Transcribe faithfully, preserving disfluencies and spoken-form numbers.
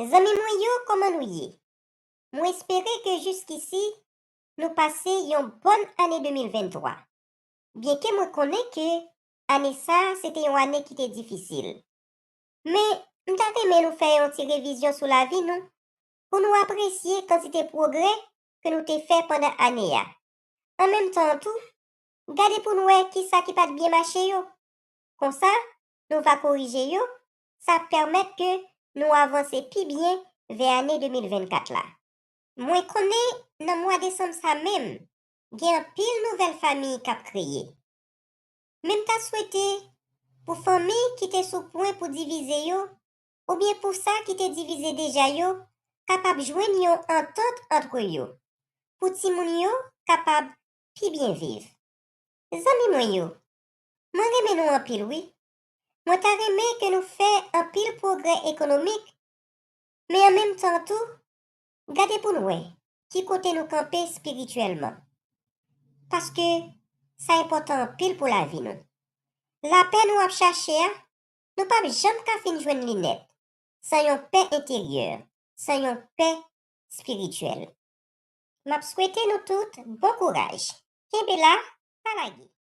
Zanmi mwen yo, kòman nou ye? Mwen espere ke jiskisi, nou pase yon bòn ane de mil venntwa. Byenke mwen konnen ke ane sa a se te yon ane ki te difisil. Men, m ta renmen nou fè yon ti revizyon sou lavi nou, pou nou apresye kantite pwogrè ke nou te fè pandan ane a. An menm tan an tou, gade pou n wè kisa ki pa t byen mache yo. Konsa, nou va korije yo, sa ap pèmèt ke nou avanse pi byen vè ane de mil vennkat la. Mwen konnen nan mwa desanm sa menm, gen anpil nouvèl fanmi k ap kreye. Men m ta swete pou fanmi ki te sou pwen pou divize yo, oubyen pou sa ki te divize deja yo, kapab jwenn yon antant ant yo, pou timoun yo kapab pi byen viv. Zanmi mwen yo, mwen renmen nou anpil wi. Mwen ta renmen ke nou fè anpil pwogrè ekonomik, men an menm tan tou, gade pou n wè ki kote nou kanpe espirityèlman. Paske sa enpòtan anpil pou lavi nou. Lapè nou ap chache a, nou p ap janm ka fin jwenn li nèt, san yon pè enteryè, san yon pè espirityèl. M ap swete nou tout bon kouraj. Kenbe la, pa lage.